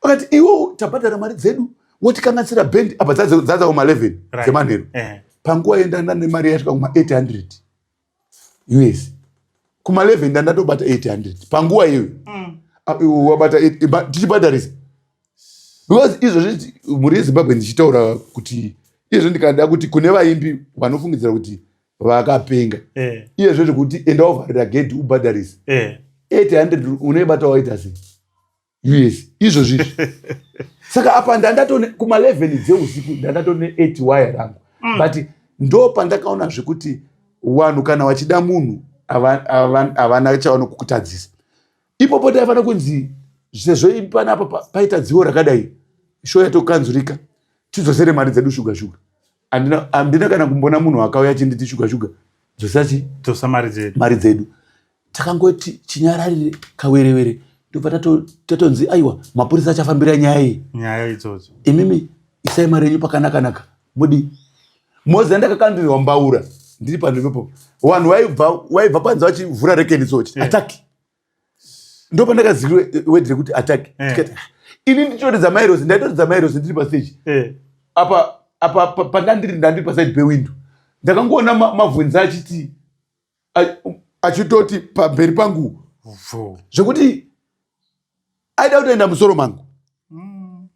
Vakati iwo tabhadhara mari dzedu, wotikanganisira bhendi. Apa dzadza kuma 11 dzemanheru. Panguva yendanda nemari yasvika kuma 800 US, kuma 11 ndandatobata 800 panguva iyoyo. Wabata tichibhadharisa, because izvozvi mhuri yeZimbabwe, ndichitaura kuti izvo ndikada kuti kune vaimbi vanofungidzira kuti vakapenga, iyezvo zvekuti enda wavharira gedhi ubhadharise, 800 unoibata waita sei US izvozvizvi? Saka apa ndandatone kuma11 dzeusiku, ndandatone 8 wire rangu. But ndo pandakaona zvekuti vanhu kana vachida munhu havana chavanokutadzisa. Ipopo taifanira kunzi sezvo panapa paita dziwo rakadai, show yatokanzurika, tidzosere mari dzedu, Shuga Shuga. Handina kana kumbona munhu akauya achinditi, "Shuga Shuga, dzosa chi Dzosa mari dzedu." Mari dzedu. Takangoti chinyararire kawerewere, ndobva tatonzi aiwa, mapurisa achafambira nyaya iyi. Nyaya idzodzo. Imimi isai mari yenyu pakanakanaka mudi moziva. Ndakakandirwa mbaura ndiri panzvimbo, vanhu vaibva panze vachivhura rekeni so chiti attack. Ndo pandakaziva word rekuti attack. Tikati, "Ah, ini ndichitoridza mairosi." Ndaitoridza mairosi ndiri pastage. Apa pandandiri, ndandiri paside pewindow, ndakangoona mavhunzi achiti achitoti pamberi pangu Vhu. zvekuti aida kutoenda musoro mangu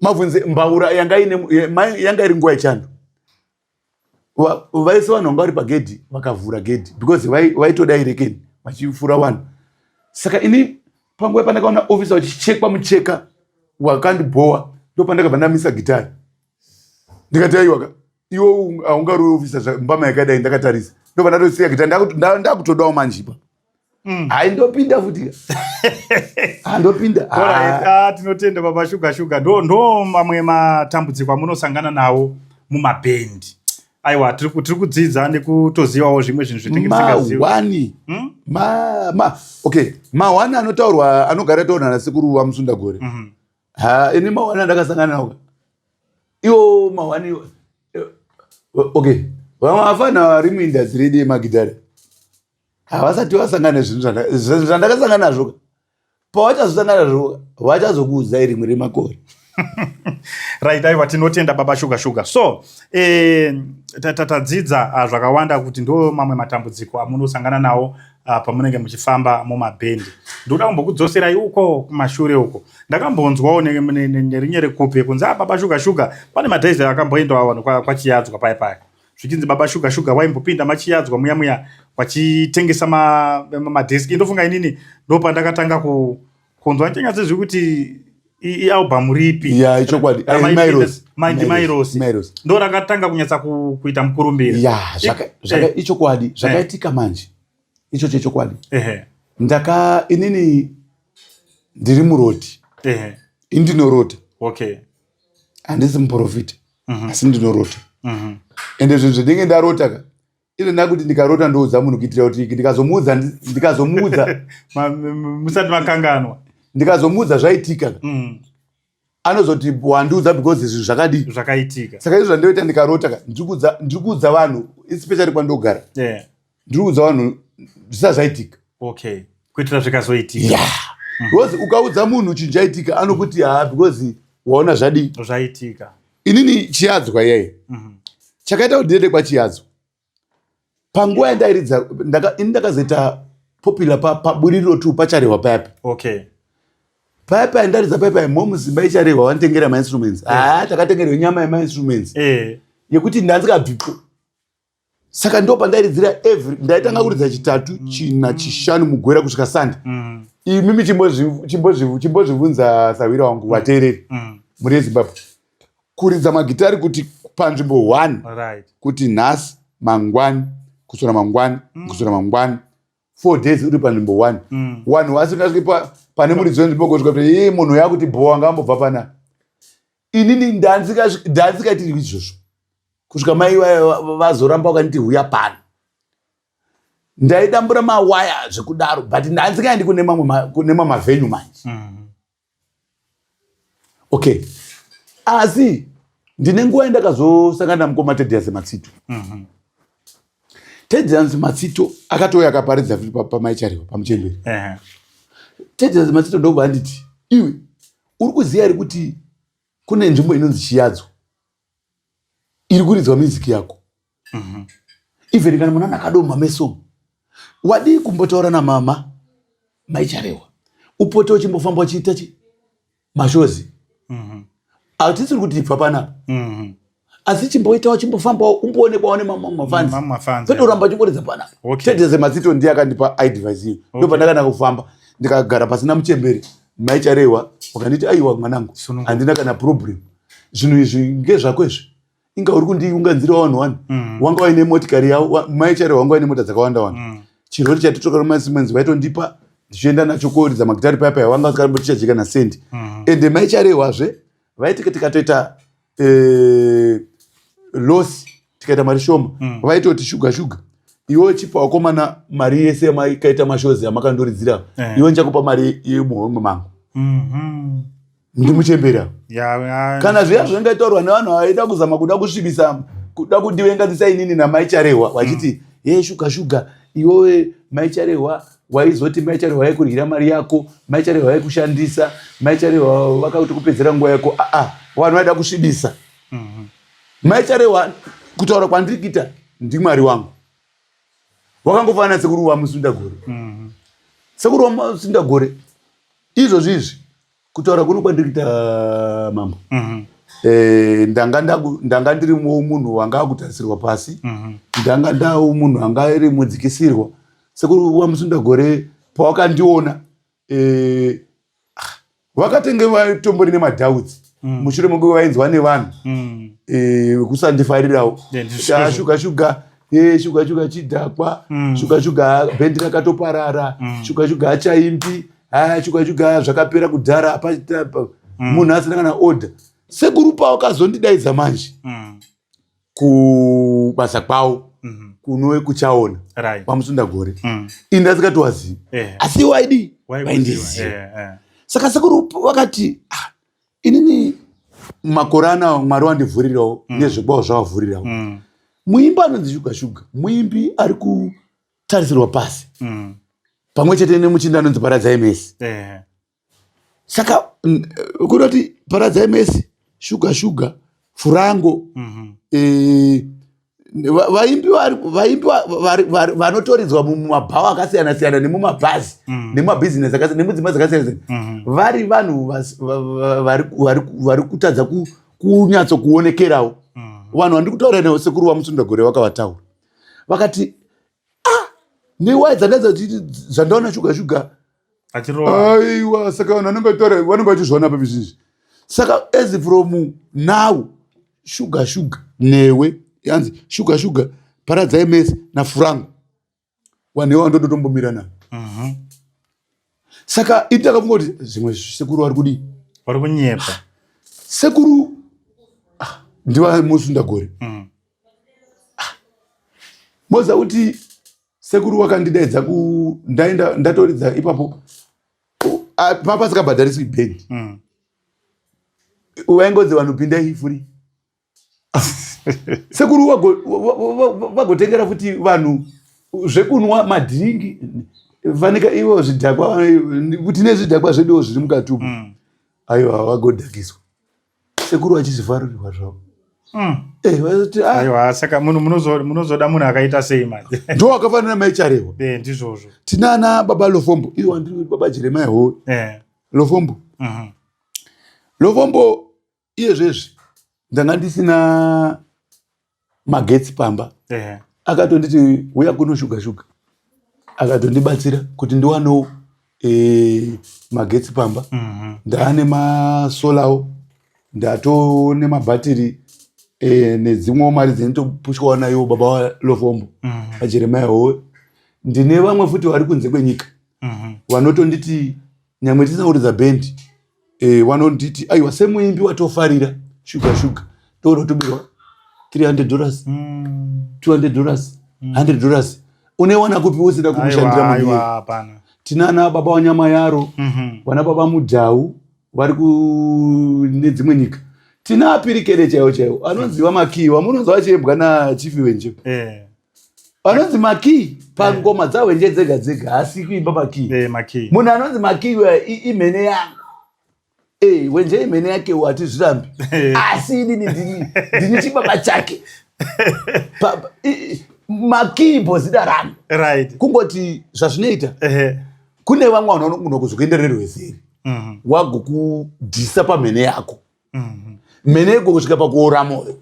mavhunzi. Mbaura yanga yanga iri nguva yechando. Vaise vanhu vanga vari pagedhi vakavhura gedhi because vaitoda irekeni vachifura vanhu. Saka ini panguva pandakaona ofisa vachichekwa mucheka wakandibhowa, ndo pandakabva ndamisa gitari, ndikati, "Aiwaka, iwe haungarovi ofisa mbama yakadai." Ndakatarisa, ndobva ndatosiya gitari. Ndakutodawo manjipa. Hai, ndopinda futi, handopinda. Alright, ah, tinotenda Baba Shuga Shuga. Ndo mamwe matambudziko amunosangana nawo mumabhendi. Aiwa, tiri kudzidza nekutozivawo zvimwe zvinhu zvetinge tisingazivi. Mahwani. Ma okay, mahwani anotaurwa, anogara taurwa nasekuru vaMusundagore. Ha, ini mahwani andakasangana nawo iwo mahwani okay, vamwe vafana vari muindustry yedu yemagitare havasati vasangana nezvinhu zvinhu zvandakasangana nazvo. Pavachazosangana nazvo vachazokuudzai rimwe remakore. Right, aiwa, tinotenda Baba Shuga Shuga. So tadzidza zvakawanda kuti ndo mamwe matambudziko amunosangana nawo pamunenge muchifamba mumabhendi. Ndoda kumbokudzoserai uko kumashure uko. Ndakambonzwawo nerinye rekupe kunzi, ah, Baba Shuga Shuga pane madhaizi akamboendawo vanhu kwaChiyadzwa paya paya, zvichinzi Baba Shuga Shuga waimbopinda maChiyadzwa muya muya vachitengesa madhiski. Ndofunga inini ndo pandakatanga kunzwa ndichanyatsozvi kuti ialbum ripi. Ya, ichokwadi. Mairosi. Mairosi. Mairosi. Ndo rakatanga kunyatsa kuita mukurumbira. Ya, ichokwadi zvakaitika manje icho chechokwadi. Ndaka inini ndiri muroti. Ini ndinorota. Handisi muprofita, asi ndinorota. Ende zvinhu zvendinge ndarota ka, ine ndakuti ndikarota ndoudza munhu kuitira kuti ndikazomuudza Musati makanganwa. Ndikazomuudza zvaitika ka, anozoti wandiudza because zvinhu zvakadii? Zvakaitika. Saka izvo zvandoita, ndikarota ka, ndiri kuudza vanhu, especially kwandogara. Ndiri kuudza vanhu zvisati zvaitika. Okay, kuitira zvikazoitika. Ya, because ukaudza munhu chinhu chaitika anokuti, "Ha, because waona zvadii?" Zvaitika. Inini Chiyadzwa iyeye, chakaita kuti ndiende kwaChiyadzwa, panguva yandairidza ini ndakazoita popular paBudiriro 2 paCharehwa payapi. Paya ndaridza paya, momuZimba iCharehwa vanotengera mainstruments. Ha, takatengerwa nyama yemainstruments yekuti ndanzikabvipo. Saka ndo pandairidzira every, ndaitanga kuridza Chitatu, China, Chishanu mugwera kusvika Sunday. Imimi chimbozvibvunza sawira wangu, vateereri, muri yeZimbabwe, kuridza magitari kuti panzvimbo 1 kuti nhasi, mangwani, kusora mangwani, kusora mangwani, 4 days uri panzvimbo 1. Vanhu vasingasviki pane muridzi wenzvimbo kusvika kuti ii munhu yakuti bhowa ngambobva pana. Inini ndanzikaitiri izvozvo kusvika mai vazoramba vakanditi huya pano. Ndaidambura mawaya zvekudaro, but ndanzikaendi kune mamwe kune mamwe mavenue manje. Okay, asi ndine nguva yandakazosangana namukoma Tedias Matsito. Tedias Matsito akatouya akaparidza futi pamaichariwa pamuchemberi. Tedias Matsito ndobva anditi, "Iwe, Uri kuziva here kuti kune nzvimbo inonzi Chiyadzo iri kuridzwa music yako? Even kana munhu akadoma meso, wadii kumbotaura namama Maicharewa, upote uchimbofamba uchiita chi mashows? Hatisiri kuti ibva panapa, asi chimboitawo, chimbofambawo, umboonekwawo nemamwe mafans. Mamwe mafans. Kwete uramba uchingoridza panapa. Tete Matsito ndiye akandipa advice iyo. Ndopandakanaka kufamba, ndikagara pasina muchembere Maicharewa, wakanditi, "Aiwa mwanangu, Sununguka. handina kana problem. Zvinhu izvi ngezvako izvi. Inga uri kundiunganzira vanhu wani." Wanga waine motikari yavo, Maicharewa wanga waine mota dzakawanda wanda. Chirori chaitotoka romasimenzi vaitondipa, ndichienda nacho koridza magitari paya paya, wanga vasingambotichaji kana sendi. Ende Maicharehwazve vaiti tikatoita loss, tikaita mari shoma, vaitoti, "Shuga Shuga, iwe chipa vakomana mari yese yamaikaita mashows yamakandoridzira. Iwe ndichakupa mari yemuhomwe mangu." Ndimuchembera. Kana zviya zvingaitaurwa nevanhu vaida kuzama kuda kusvibisa, kuda kundivenganisa inini naMaicharehwa, vachiti, "Ye Shuga Shuga, iwewe Maicharehwa waizoti Maicharehwa yaikuryira mari yako, Maicharehwa yaikushandisa, Maicharehwa vakakuti kupedzera nguva yako." Aa, vanhu vaida kusvibisa Maicharehwa. Kutaura kwandiri kuita, ndimwari wangu. Wakangofanana sekuru waMusundagore. Sekuru waMusundagore izvozvi izvi, kutaura kuno kwandiri kuita, mambo, ndanga ndiri munhu wanga akutarisirwa pasi. Ndanga ndau munhu anga ari mudzikisirwa. Sekuru waMusundagore pawakandiona, vakatenge vatombori nemadoubts mushure mekunge vainzwa nevanhu vekusandifarirawo. Yeah, ndizvo. Ah, Shuga Shuga, Shuga Shuga chidhakwa. Shuga Shuga bhendi rakatoparara. Shuga Shuga achaimbi. Ah, Shuga Shuga zvakapera kudhara. Munhu asina kana order. Sekuru pawakazondidaidza manje kubasa kwavo kuno kuchaona kwaMusundagore, ini ndasikatowazivi, asi waidi Waikuziva. vaindiziva. Saka sekuru vakati, "Ah, inini makore anawo Mwari wandivhurirawo nezvekwawo zvavavhurirawo. Muimbi anonzi Shuga Shuga muimbi ari kutarisirwa pasi, pamwe chete nemuchinda anonzi Paradzai Mesi." Saka kunoti Paradzai Mesi, Shuga Shuga, Furango, vaimbi vanotoridzwa mumabhawa akasiyana siyana, nemumabhazi, nemumabhizinesi akasiyana, nemudzimba dzakasiyana siyana, vari vanhu vari kutadza kunyatsokuonekerawo. Vanhu vandiri kutaura navo, sekuru vaMusundagore vakavataura, vakati, "Ah, newai dzandaidza zvandaona Shuga Shuga achirova." Aiwa, saka vanhu vanenge vachitaura vanenge vachizviona papi zvinzvi. Saka as from now, Shuga Shuga newe, yanzi Shuga Shuga, Paradzai Mesi naFurango, vanhu ivo vandototombomira navo. Saka ini takafunga kuti zvimwe sekuru vari kudii? Vari kunyepa. Sekuru, ah, ndiva Musundagore. Moza kuti sekuru wakandidaidza ku ndaenda ndatoridza ipapo. Ah, papasikabhadhariswi bhendi. Waingodzi vanhu pindai free. Sekuru vagotengera futi vanhu zvekunwa, madhiringi, fanika ivo zvidhakwa, kuti nezvidhakwa zveduwo zviri mukati umu. Aiwa, vagodhakiswa, sekuru vachizvifarirwa zvavo. Vazoti, "Ah, Aiwa, saka munhu munozoda munhu akaita sei manje? Ndo wakafanira Maicharewa. Ndizvozvo. Tinana baba Lofombo, iwo andiri baba Jeremaya Howe. Lofombo. Lofombo iyezvezvi ndanga ndisina magetsi pamba. Akatonditi, "Uya kuno Shuga Shuga." Akatondibatsira kuti ndiwanewo magetsi pamba. Ndaane masolawo, ndatone mabhatiri, nedzimwewo mari dzinitopushwawo naiwo baba waLofombo, vaJeremaya Howe. Ndine vamwe futi vari kunze kwenyika vanotonditi nyangwe tisina kuridza bhendi, vanonditi, "Aiwa, semuimbi watofarira Shuga Shuga, toda kutobirwa $300, $200, $100." Unoiwana kupi usina kumushandira? Aiwa, Munhu aiwa, hapana. Tinana baba wanyama yaro, vana baba Mudhau vari kune dzimwe nyika. Tina apirikere chaiwo chaiwo anonziva Makii, wamunonzwa achiembwa naChief Wenje. Anonzi Makii pangoma dzaWenje dzega dzega, haasi kuimba Makii. Makii. Munhu anonzi Makii uya imhene yangu. Eh, wenje imene yake hatizvirambi asi inini ndini ndini chibaba chake. Makimbo zita rangu. Right. Kungoti zvazvinoita. Kune vamwe vanhu vanogona kuzokuenderera rweseri. Wagokudhisa pamhene yako. Mhene igosvika pakuora moyo.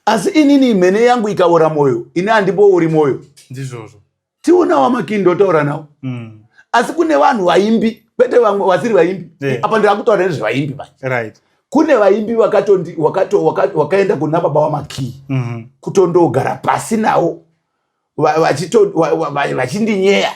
Asi inini mhene yangu ikaora moyo, ini handimboori moyo. Ndizvozvo. Tionawo makindo taura nawo. Asi kune vanhu vaimbi, kwete vamwe vasiri vaimbi. Apa ndiri kutaura nezvevaimbi manje. Right. Kune vaimbi wakaenda kuna baba wamakii. Kutondogara pasi nawo vachindinyeya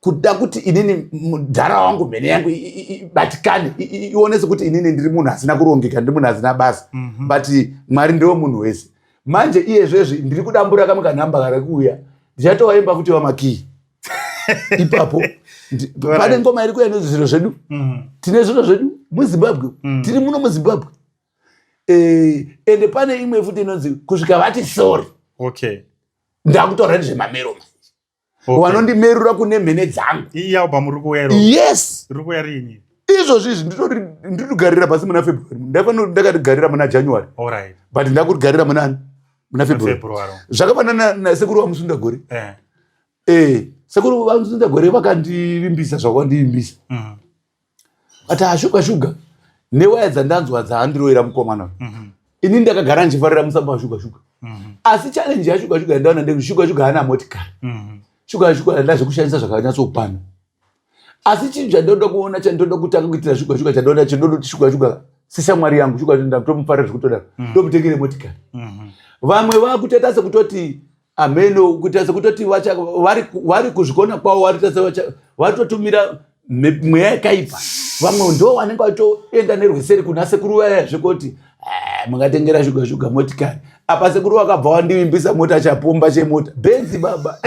kuda kuti inini mudhara wangu mhene yangu ibatikane ionese kuti inini ndiri munhu asina kurongeka, ndiri munhu asina basa. But Mwari ndiwo munhu wese. Manje iyezvezvi ndiri kudambura kamwe kanhamba kari kuuya, ndichatovaimba futi vamakii ipapo. Pane ngoma iri kuuya nezviro zvedu. Tine zviro zvedu muZimbabwe. Tiri muno muZimbabwe. Ende pane imwe futi inonzi kusvika vati sorry. Okay. Ndakutaura nezvemamero manje. Okay. Vanondimerura kune mhene dzangu. Iyi album iri kuuya iro. Yes. Iri kuuya rini? Izvozvo izvi ndinogarira pasi muna February. Ndaifanira ndakatigarira muna January. All right. But ndakutigarira muna ani? Muna February. February. Zvakafanana nasekuru vaMusundagore. Sekuru vaMusundagore vakandivimbisa zvakandivimbisa. But ashuga shuga newaya dzandanzwa dzaandiroera mukomana. Ini ndakagara ndichifarira musambo washuga shuga. Asi challenge yashuga shuga yandaona ndekuti shuga shuga haana motikari. Shuga shuga haana zvekushandisa zvakanyatsokwana. Asi chinhu chandinoda kuona, chandinoda kutanga kuitira shuga shuga, chandinoda, chandinoda kuti shuga shuga seshamwari yangu, shuga shuga ndakutomufarira zvekutodaro. Ndomutengere motikari. Vamwe vakutoita sekutoti ameno, kuita sekutoti vari kuzvikona kwavo, varitotumira mweya yakaipa. Vamwe ndo vanenge vatoenda nerweseri kuna sekuru vaya zvekuti mungatengera shuga shuga motikari. Apa sekuru vakabva vandivimbisa mota, chapomba chemota benzi baba.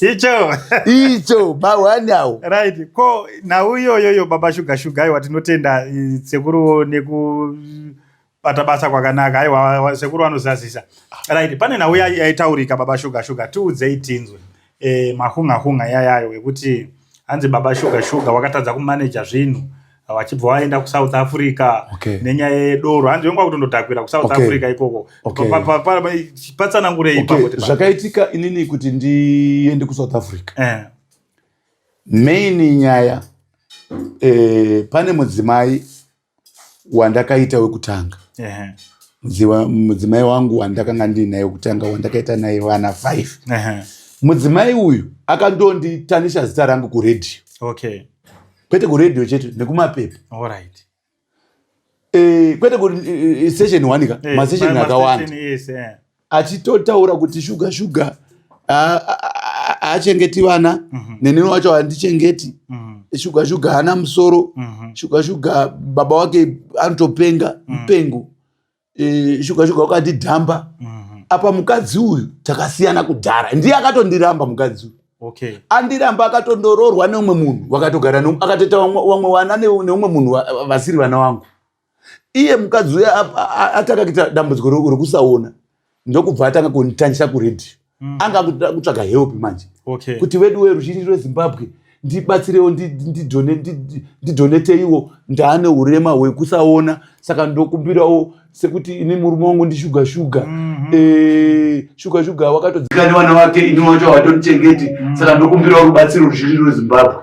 Icho. Icho mahwani awo. Right. Ko nhau iyoyoyo baba shuga shuga, aiwa tinotenda sekuru nekubata basa kwakanaka. Aiwa sekuru vanozazisa. Right. Pane nhau yaitaurika baba shuga shuga, tiudzei tinzwe. Mahunga hunga yayayo ekuti hanzi baba shuga shuga wakatadza kumaneja zvinhu vachibva vaenda kuSouth Africa. Nenyaya yedoro, hanzi wenga kutondodhakwira kuSouth Africa ikoko. Patsanangurei ipapo. Zvakaitika inini kuti ndiende kuSouth Africa. Main nyaya, pane mudzimai wandakaita wekutanga. Mudzimai wangu wandakanga ndiinaye wekutanga, wandakaita naye vana 5. Mudzimai uyu akandonditanisha zita rangu kuredhiyo. Kwete kuredhiyo chete, nekumapepa. All right. Kwete ku station 1 ka, mastation akawanda. Yes. Achitotaura kuti shuga shuga haachengeti vana, nenini wacho handichengeti. Shuga shuga haana musoro. Shuga shuga baba wake anotopenga mupengo. Shuga shuga wakandidhamba. Apa mukadzi uyu takasiyana kudhara, ndiye akatondiramba mukadzi uyu. Andiramba akatondoroorwa neumwe munhu, wakatogara akatoita vamwe vana neumwe munhu vasiri vana vangu. Iye mukadzi uya atanga kuita dambudziko rekusaona, ndokubva atanga kunditangisa kuredhiyo. Anga kuda kutsvaga help manje. Kuti vedu weruzhinji rweZimbabwe ndibatsirewo, ndidoneteiwo, ndaane urema hwekusaona, saka ndokumbirawo sekuti ini murume wangu ndishuga shuga. Shuga shuga wakatodzika nevana vake, ini wacho hawatondichengeti, saka ndokumbirawo rubatsiro ruzhinji rweZimbabwe.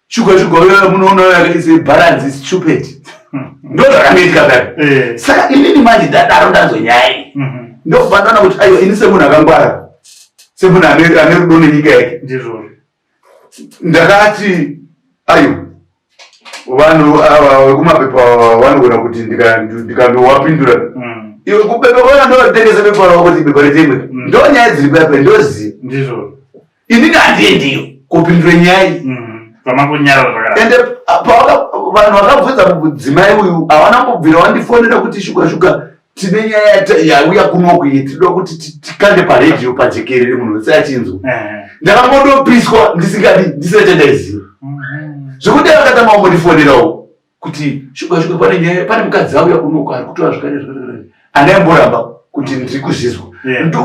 Shuga shuga uyo munoona uyo is a balance is stupid. Ndo zvakanoitika paya. Saka inini manje ndadaro ndanzwa nyaya iyi. Ndobva ndaona kuti aiwa, ini semunhu akangwara, semunhu ane rudo nenyika yake. Ndizvozvo. Ndakati aiwa, vanhu ava vekumapepa ava vanogona kuti ndikandowapindura. Iwe kupepa kwava ndotengesa pepa ravo kuti bepa ritengwe. Ndo nyaya dziri paya, ndoziva. Ndizvozvo. Inini handiendiyo kupindura nyaya iyi. Pamakunyarara zvakanaka. Ende vanhu vakabvunza mudzimai uyu havana kumbobvira vandifonera kuti shuga shuga tine nyaya yauya kunoku iyi, tinoda kuti tikande paredhiyo pajekerere munhu wese achinzwa. Ndakangodopiswa ndisingadi, ndisina chandaiziva. Zvekuti vakatanga kumbondifonerawo kuti shuga shuga pane nyaya, pane mukadzi auya kunoku ari kutora zvakare zvakare. Andaimboramba kuti ndiri kuzvizwa.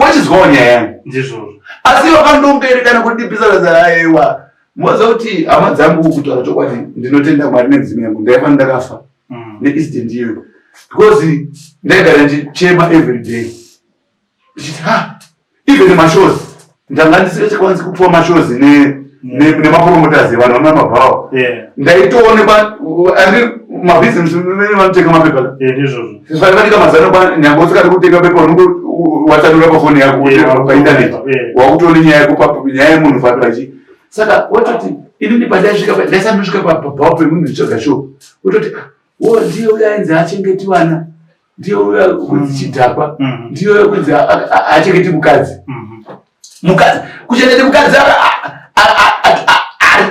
Wachizwawo nyaya yangu. Ndizvozvo. Asi vakandongerekana kundipisa kaza aiwa. Moziva kuti hama dzangu, kutaura chokwadi, ndinotenda Mwari nemudzimu yangu, ndaifa ndakafa neincident iyoyo, because ndaigara ndichichema every day ndichiti, ha, even mashows ndanga ndisingachakwanisi kupuwa mashows nemapromoters, vanhu vana mabhawa. Ndaitoonekwa andi mabhizinesi vanotenga mapepa. Ndizvozvo. Fanika mazano, nyange usingadi kutenga pepa, unongo watsanura pafoni yako painternet, wakutoona nyaya yako, nyaya yemunhu fapachi. Saka watoti inini pandaisvika, ndaisandosvika pabhawa pemunhu ndichitsvaga show, wototi, "Ah, wo ndiye uya ainzi achengeti vana, ndiye uya kunzi chidhakwa, ndiye uya kunzi achengeti mukadzi." Mukadzi, kuchengete mukadzi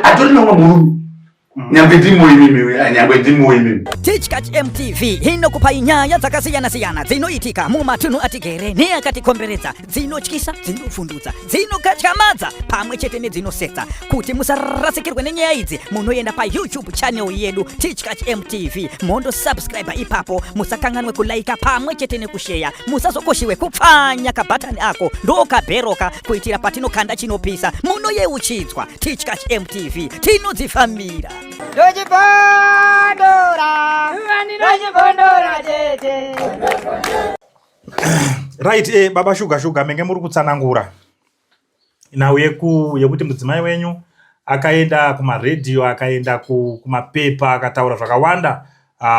atori nomwe murume, nyangwe ndimo imimi, nyangwe ndimo imimi. Tichkach MTV inokupai nyaya dzakasiyana-siyana dzinoitika mumatunhu atigere neakatikomberedza, dzinotyisa, dzinovhundutsa, dzinokatyamadza pamwe chete nedzinosetsa. Kuti musarasikirwe nenyaya idzi, munoenda paYouTube channel yedu, Tichkach MTV, mondosubscribe ipapo. Musakanganwe kulaika pamwe chete nekusheya. Musazokoshiwe kupfanya kabhatani ako, ndokabheroka, kuitira patinokanda chinopisa munoyeuchidzwa. Tichkach MTV, tinodzifambira. Ndochibondora, ndochibondora tete. Right, Baba Shuga Shuga, menge muri kutsanangura nhau yekuti mudzimai wenyu akaenda kumaredhiyo, akaenda kumapepa, akataura zvakawanda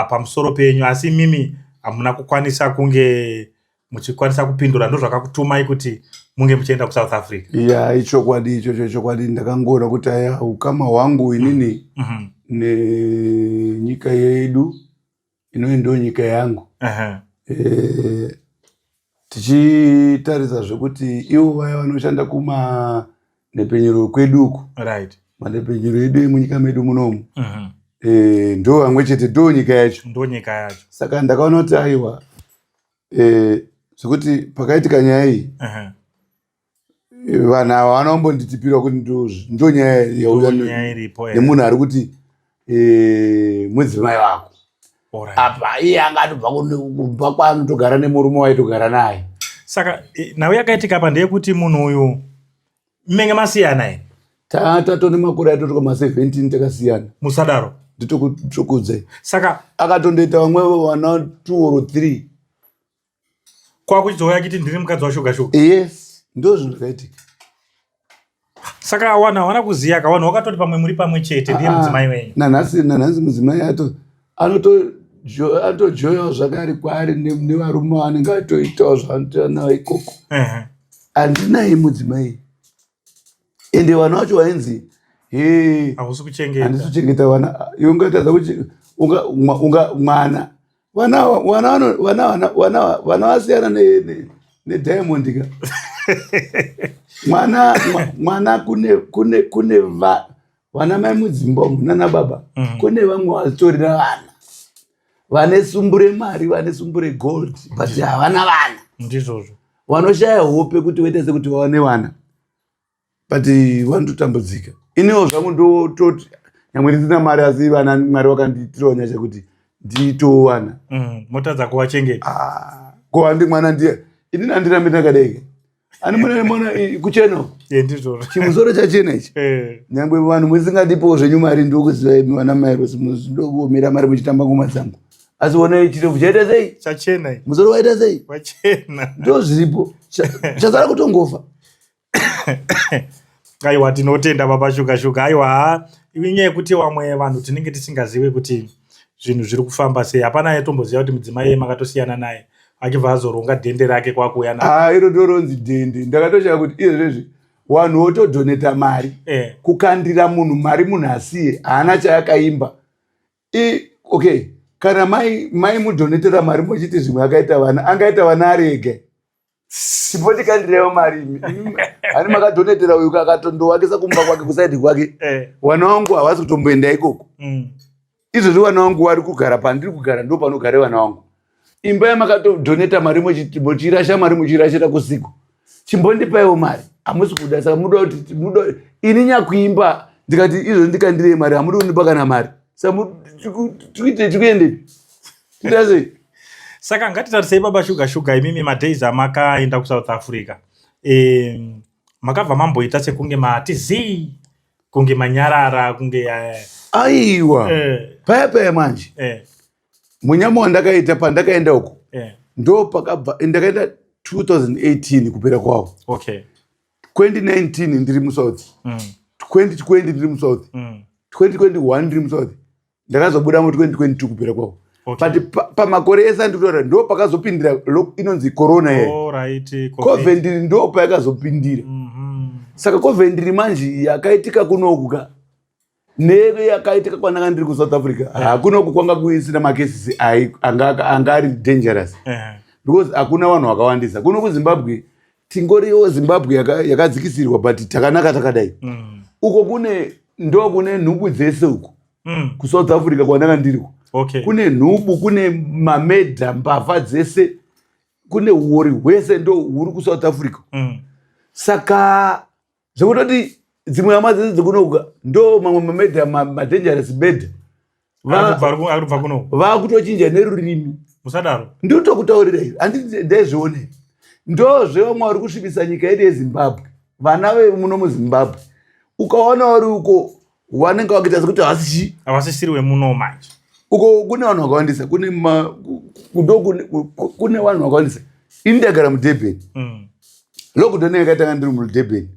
pamusoro penyu, asi mimi hamuna kukwanisa kunge muchikwanisa kupindura. Ndo zvakakutumai kuti munge muchienda kuSouth Africa. Ya, ichokwadi ichocho, chokwadi. Ndakangoona kuti aya ukama hwangu inini nenyika yedu inoi, ndo nyika yangu. Tichitarisa zvekuti ivo vaya vanoshanda kumanhepenyero kwedu uku, manhepenyero edu emunyika medu munomu, ndo vamwe chete, ndo nyika yacho. Ndo nyika yacho. Saka ndakaona kuti aiwa, zvekuti pakaitika nyaya iyi, vanhu ava vanombonditipira kuti ndo nyaya yauya Ndo nyaya iripo. Nemunhu ari kuti mudzimai wako. Apa iye anga atobva kumba kwaanotogara nemurume waitogara naye. Saka nhau yakaitika apa ndeyekuti munhu uyu menge masiyana here? Tatone makore atosvika ma17 takasiyana. Musadaro. Nditokudzai. Saka akatondoita vamwe vana 2 or 3. Kwakuchizouya achiti ndiri mukadzi waShuga Shuga? Yes, ndo zvinhu zvakaitika. Saka wana hawana kuziya ka, vanhu wakatoti pamwe muri pamwe chete, ndiye Ah, mudzimai wenyu. Nanhasi mudzimai ato anotojoyawo zvakare kwaari nevarume vanenge atoitawo zvaanotoita navo ikoko. Handinaye mudzimai, ende vana vacho vainzi he Hausi kuchengeta. Handisi kuchengeta vana. Iwe ungatadza kuchi unga mwana, vana vana vana vana vana vana vasiyana nediamond ka. Mwana mwana kune vana mai mudzimba umu nana baba. Kune vamwe vatorina vana, vane sumbu remari, vane sumbu regold, but havana vana. Ndizvozvo. Vanoshaya hope kuti voita sekuti vawane vana, but vanototambudzika. Iniwo zvangu ndototi nyangwe ndisina mari, asi vana Mwari vakandiitirawo nyasha kuti nditowana. Motadza kuvachengeta. Ah, ko handi mwana ndiye inini handirambi ndakadai. Ani mona mona kuchena. Ndizvozvo. Chimusoro chachena ichi. Nyangwe vanhu musingadipowo zvenyu mari, ndokuziva imi vana mai Rosi, ndokuomera mari muchitamba ngoma dzangu, asi onai chirefu chaita sei? Chachena ichi. Musoro waita sei? Wachena. Ndo zviripo. Chasara kutongofa. Aiwa, tinotenda Baba Shuga Shuga. Aiwa, ha, inyaya yekuti vamwe vanhu tinenge tisingazivi kuti zvinhu zviri kufamba sei. Hapana aitomboziva kuti mudzimai iye makatosiyana naye, achibva azoronga dhende rake kwakuuya naye. Ah, iro ndoronzi dhende. Ndakatoshaya kuti izvezvi vanhu votodhoneta mari, kukandira munhu mari, munhu asiye haana chaakaimba. Okay, kana mai mudhonetera mari muchiti zvimwe akaita vana, angaita vana ari ega. Chimbotikandirewo mari imi. Hani makadhonetera uyu, akatondowakisa kumba kwake kusaidi kwake. Vana vangu havasi kutomboenda ikoko. Izvozvi vana vangu vari kugara pandiri kugara, ndo panogara vana vangu. Imba yamakatodhoneta mari, muchirasha mari, muchirashira kusiku, chimbondipaiwo mari. Hamusi kuda, saka muda kuti muda ini nyakuimba ndikati izvozvi ndikandirei mari, hamudi kundipa kana mari. Saka tikuite tikuendepi, tiita sei? Saka ngatitarisei, Baba Shuga Shuga, imimi madays amakaenda kuSouth Africa, makabva mamboita sekunge mati zii. Kunge manyarara kunge Aiwa, paya paya manje, munyama wandakaita pandakaenda uko, ndo pakabva ndakaenda 2018 kupera kwawo. 2019 ndiri muSouth, 2020 ndiri muSouth, 2021 ndiri muSouth, ndakazobuda mu 2022 kupera kwawo. But pamakore ese andinotaura, ndo pakazopindira inonzi corona ye. Alright, COVID ndo payakazopindira. Saka COVID manje yakaitika kunoku ka neyakaitika kwananga ndiri kuSouth Africa, hakunoku kwanga kuisina macases anga ari dangerous, because hakuna vanhu vakawandisa. Kuno kuZimbabwe tingoriwo Zimbabwe yakadzikisirwa, but takanaka takadai. Uko kune ndo kune nhubu dzese uko. KuSouth Africa kwananga ndiriko, kune nhubu, kune mamurder, mbavha dzese, kune uori hwese ndo huri kuSouth Africa. Saka zvekutoti dzimwe hama dzese dzekunoka ndo mamwe mamurder, madangerous murder. Ari kubva kunoku. Vakutochinja nerurimi. Musadaro. Ndinotokutaurira izvi, handiti ndaizvionei? Ndozve vamwe vari kusvibisa nyika yedu yeZimbabwe. Vana vemuno muZimbabwe, ukaona vari uko, vanenge vakuita sekuti havasi chii. Havasisiri wemuno manje. Uko kune vanhu vakawandisa, kune ndo kune vanhu vakawandisa. Ini ndagara muDurban. Lockdown yakatanga ndiri muDurban.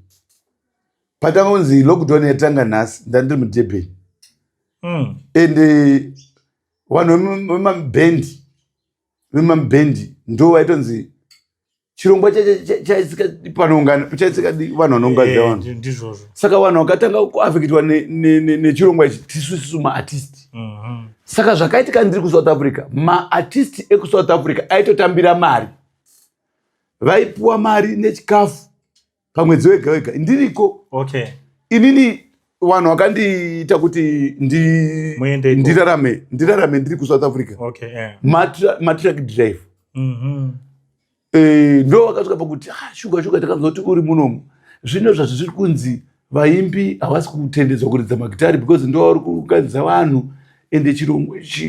Patanga kunzi lockdown yatanga nhasi, ndandiri muDurban. Ende vanhu vemabhendi ndo vaitonzi chirongwa chaitsika panoungana, chaitsika vanhu vanounganidza vanhu. Ndizvozvo. Saka vanhu vakatanga kuaffectwa nechirongwa ichi tisusisu maartist. Saka zvakaitika ndiri kuSouth Africa, maartist ekuSouth Africa aitotambira mari, vaipuwa mari nechikafu pamwedzi wega wega ndiriko. Inini vanhu vakandiita kuti Muende ikoko. ndirarame ndiri kuSouth Africa, matruck driver. Ndo vakasvika pakuti, "Ah, Shuga Shuga, takanzwa kuti uri munomu. Zvino zvazvo zviri kunzi vaimbi havasi kutendedzwa kuridza magitari because ndo vari kuunganidza vanhu, ende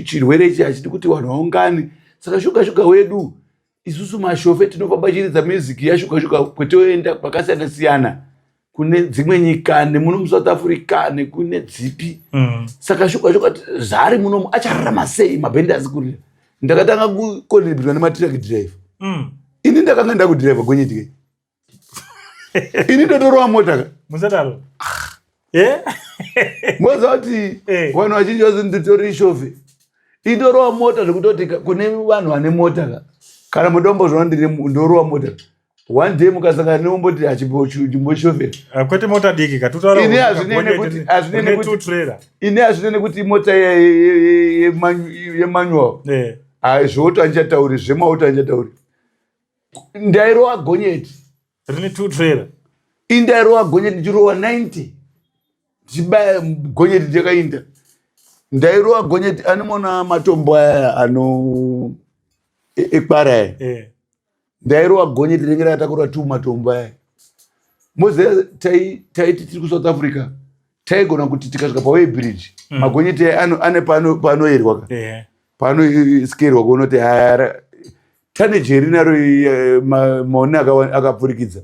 chirwere ichi hachidi kuti vanhu vaungane. Saka Shuga Shuga wedu, isusu mashofe tinofamba chiridza music yaShuga Shuga kwetoenda kwakasiyana siyana, kune dzimwe nyika nemuno muSouth Africa nekune dzipi. Saka Shuga Shuga zvaari munomu achararama sei mabhendi asi kurira?" Ndakatanga kucontributwa nematruck driver. Ini ndakanga ndakudhiraivha gonyeti ke, ini ndotorova mota ka. Musadaro. Moziva kuti vanhu vazhinji vazi nditori shofe, indorova mota zvekutoti kune vanhu vane mota ka, kana mudombo zvona ndiri ndorova mota. One day mukasangana neomboti achimboshofera. Ah, kwete mota diki ka, totaura. Ini hazvinei two trailer. Ini hazvinei nekuti mota yemanual. Hai, zvoto handichatauri, zvemauto handichatauri. Ndairova gonyeti Rine two trailer. Indairova gonyeti ndichirova 90, ndichibaya gonyeti ndakainda. Ndairova gonyeti anomona matombo aya ano ekwara aya. Ndairova gonyeti rinenge rakatakura tu matombo aya. Moziva taiti tiri kuSouth Africa, taigona kuti tikasvika paway bridge, magonyeti aya ane panoerwa ka, panoskerwa kuona kuti haya tonnage rinaro, maoni akapfurikidza.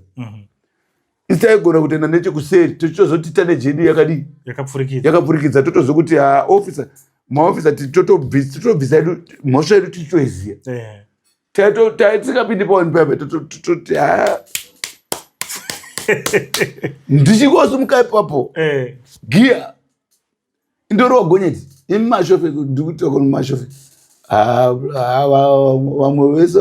Isi taigona kutoenda nechekuseri tichitozoti tonnage yedu yakadii. Yakapfurikidza. Yakapfurikidza. Totozokuti ha, officer, maofficer, totobvisa yedu mhosva yedu tichitoiziva. Taitikapindi paoni paipa, tototi ha, ndichingosimuka ipapo, giya indorova gonyeti. Imi mashofe, ndikuti mashofe vamwe vese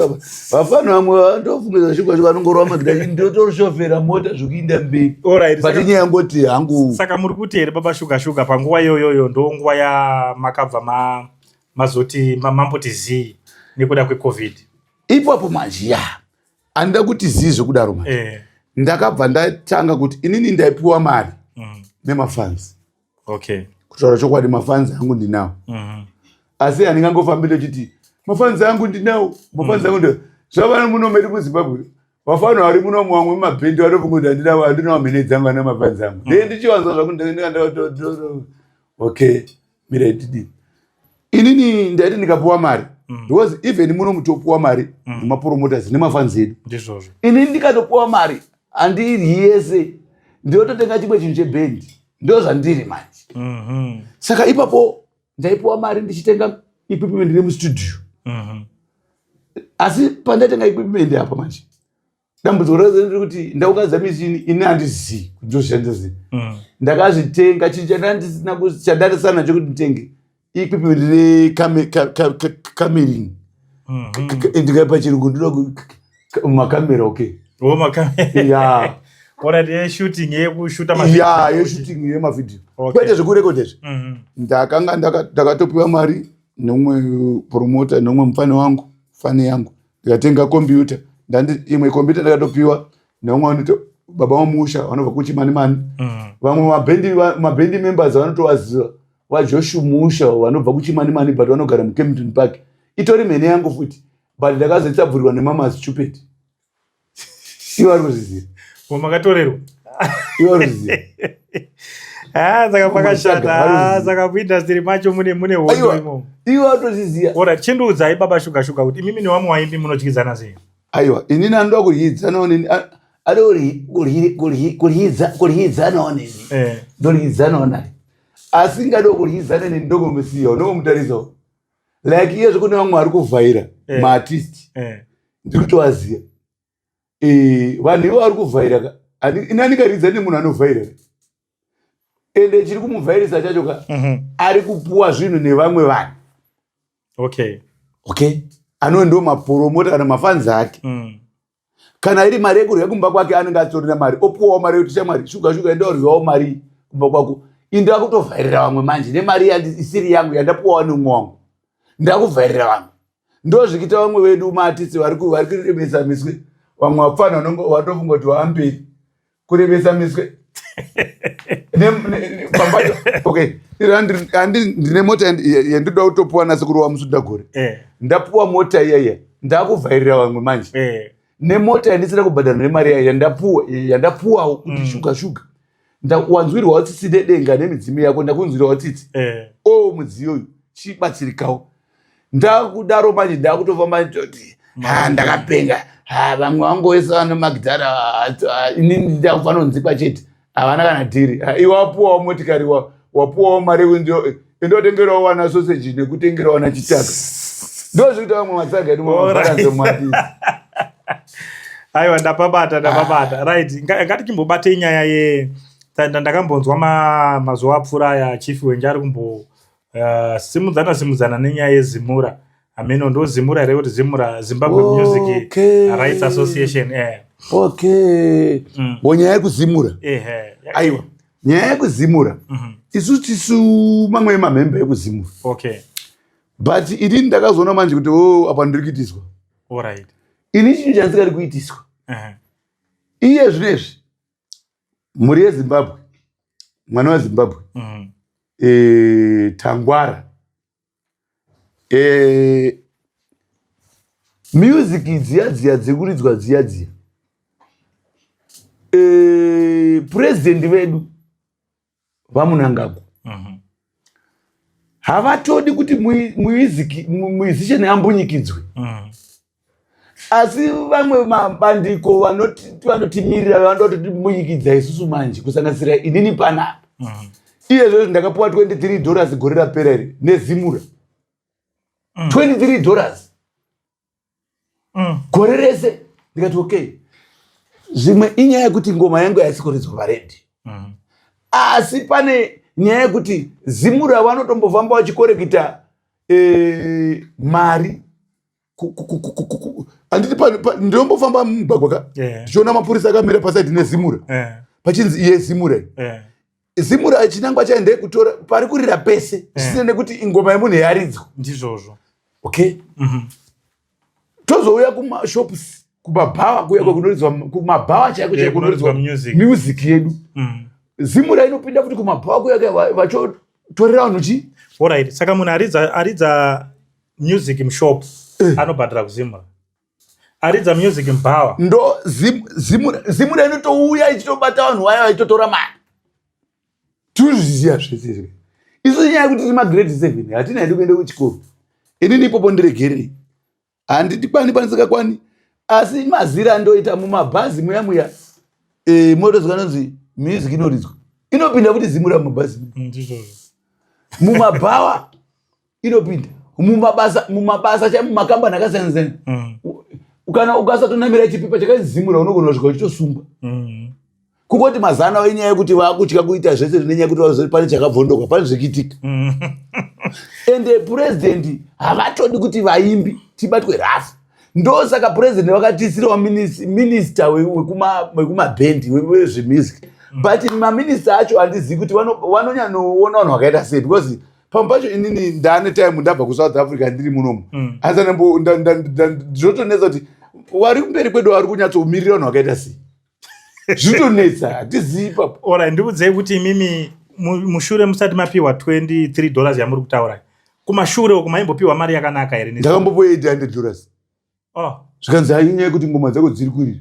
vafana, vamwe vandofungisa Shuga Shuga anongorova magita, ndotoshofera mota zvekuinda mberi. But inyaya yangoti hangu. Saka muri kuti here, baba Shuga Shuga, panguva iyoyoyo ndo nguva yamakabva mazoti mamboti zii nekuda kweCOVID? Ipapo manje ya, handida kuti zii zvekudaro manje. Ndakabva ndatanga kuti inini ndaipiwa mari nemafans. Kutaura chokwadi, mafans angu ndinawo, asi handingangofambi ndochiti mafans angu ndinawo, mafans angu ndinawo. Zvavana muno medu muZimbabwe, vafana vari muno vamwe mumabhendi vanofunga kuti handinawo, handinawo mhene dzangu, handina mafans angu. Ndee ndichiwanza zvangu. Okay, mirai tidii. Inini ndaiti ndikapiwa mari, because even muno mutopiwa mari nemapromoters nemafans edu. Ndizvozvo. Inini ndikatopiwa mari, handiryi yese, ndinototenga chimwe chinhu chebhendi. Ndo zvandiri manje. Saka ipapo ndaipiwa mari ndichitenga equipment remustudio. Asi pandaitenga equipment apa manje, dambudziko razo ndiri kuti ndaukadza mishini ini handizii kuti ndozvishandisa sei. Ndakazvitenga, chinhu chandandisina chandandisina nacho kuti nditenge equipment recamering, ndikaipa chirungu ndinoda makamera, okay. Oh, makamera. Ya. Alright, yeshooting, yekushuta. Ya, yeshooting yemavideo. Kwete zvekurekodha izvi. Ndakanga ndakatopiwa mari neumwe promoter, neumwe mufani wangu, fani yangu, ndikatenga computer. Ndandi imwe computer ndakatopiwa neumwe anoto baba wamusha vanobva kuChimanimani. Vamwe mabhendi members vanotovaziva, vaJoshu Musha vanobva kuChimanimani, but vanogara muKempton Park. Itori mhene yangu futi, but ndakazoitsabvurirwa nemamazi stupid. Ivo vari kuzviziva. Ko, makatorerwa? Ivo vari kuzviziva. Ah, saka pakashata. Kumasaga, vari Ah, kuzviziva. saka muindustry macho mune hondo Aiwa. imomo. Ivo vatozviziva. Alright, chindiudzai, Baba Shuga Shuga, kuti imimi nevamwe vaimbi munodyidzana sei? Aiwa, inini anoda kuryidzanawo neni, ada kuryidzanawo neni, ndoryidzanawo naye. Asi ngada kuryidzana neni, ndokomusiyawo, ndokomutarisawo like iye zvekune vamwe vari kuvhaira maartist. Ndiri kutovaziva. Vanhu ivo vari kuvhaira ka, ini andingaridza nemunhu anovhaira ka. Ende chiri kumuvhairisa chacho ka, ari kupuwa zvinhu nevamwe vanhu. Okay, anove ndo mapromota kana mafans ake. Kana iri mari yekurya kumba kwake, anenge atorina mari, opuwawo mari yekuti, "Shamwari, Shuga Shuga, endaoryawo mari kumba kwako." Indakutovhairira vamwe manje nemari isiri yangu yandapuwawo neumwe wangu, ndakuvhairira vamwe. Ndozvikita vamwe vedu maartist vari kurebesa miswe. Vamwe vapfana vatofunga kuti vaamberi kurebesa miswe. Okay, ndine mota yandinoda kutopuwa nasekuru waMusundagore. Ndapuwa mota iyaiya, ndakuvhairira vamwe manje nemota yandisina kubhadhara, nemari yayo yandapuwa, yandapuwawo kuti, "Shuga Shuga, wanzwirwawo tsitsi nedenga nemidzimu yako, ndakunzwirawo tsitsi." O, mudziyo uyu chibatsirikawo. Ndakudaro manje, ndakutofamba ndoti, "Ha, ndakapenga." Ha, vamwe vangu vese vane magitara, inini ndakufanira kunzikwa chete, havana kana dhiri. Ha, iwe wapuwawo motikari, wapuwawo mari yekunzi indotengerawo wana sausage nekutengerawo wana chitaka. Ndozvikuita vamwe matsaga edu mabharanzo. Aiwa, ndapabata, ndapabata. Right, ngatichimbobatei nyaya ye ndakambonzwa mazuva apfuura aya, Chief Wenje ari kumbo simudzana simudzana nenyaya yeZimura. Hameno, ndo Zimura here kuti Zimura, Zimbabwe Music Rights Association. Okay. Ngo nyaya yekuZimura? Ehe. Aiwa, nyaya yekuZimura, isu tisu mamwe emamemba ekuZimura. But inini ndakazoona manje kuti, o, apa ndiri kuitiswa. Ini chinhu chandisingadi kuitiswa iye zvinezvi, mhuri yeZimbabwe, mwana weZimbabwe, tangwara, music dziya dziya dziri kuridzwa dziya dziya, purezidendi vedu vaMnangagwa havatodi kuti musician ambunyikidzwe. Asi vamwe mabandiko vanotimirira vanoda kutimunyikidza isusu manje, kusanganisira inini panapa. Iye zvozvo ndakapiwa $23 gore rapera iri neZimura. $23 gore rese. Ndikati, okay, zvimwe inyaya yekuti ngoma yangu haisi kuridzwa paredhiyo. Asi pane nyaya yekuti Zimura vanotombofamba vachikorekita mari. Handiti ndinombofamba mumugwagwa ka, ndichiona mapurisa akamira paside neZimura, pachinzi iye Zimura iyi. Zimura chinangwa chayo ndeyekutora pari kurira pese, zvisina nekuti ingoma yemunhu yaridzwa. Ndizvozvo. Okay, tozouya kumashops, kumabhawa kuya kunoridzwa, kumabhawa chaiko chaiko kunoridzwa kunoridzwa music. Music yedu. Zimura inopinda futi kumabhawa kuya kuya, vachotorera vanhu chi Alright, saka munhu aridza music mushop anobhadhara kuZimura, aridza music mubhawa? Ndo Zimura inotouya ichitobata vanhu vaya, vachitotora mari. Tozviziva zvese izvi. Isu nyaya yekuti tiri magrade 7, hatina hedu kuenda kuchikoro. Inini ipopo ndiregerei, handiti kwani panisikakwani, asi mazira andoita mumabhazi muya muya, motozwa nonzi music inoridzwa. Inopinda kuti Zimura mumabhazi, mumabhawa inopinda, mumabasa, mumabasa chai, mumakambani akasiyana siyana. Kana ukasatonamira chipepa chakanzi Zimura, unogona kusvika uchitosungwa. Kungoti mazana inyaya yekuti vakutya kuita zvese zvine nyaya yekuti pane chakabvondoka, pane zvekuitika. Ende purezidendi havatodi kuti vaimbi tibatwe rafu. Ndosaka purezidendi vakatisirawo minista wekumabhendi, wezvemusic. But maminista acho handizivi kuti vanonyanyoona vanhu vakaita sei, because pamwe pacho inini ndaane time ndabva kuSouth Africa, ndiri munomu. Asi ndinotonetsa kuti vari kumberi kwedu vari kunyatsomirira vanhu vakaita sei. Zvitonetsa, hatizivi ipapo. Alright, ndikudzei kuti imimi mushure musati mapiwa $23 yamuri kutaura, kumashure uku maimbopiwa mari yakanaka here? Ndakambopiwa $800. Oh. Zvikanzi hai, inyaya yekuti ngoma dzako dziri kurira.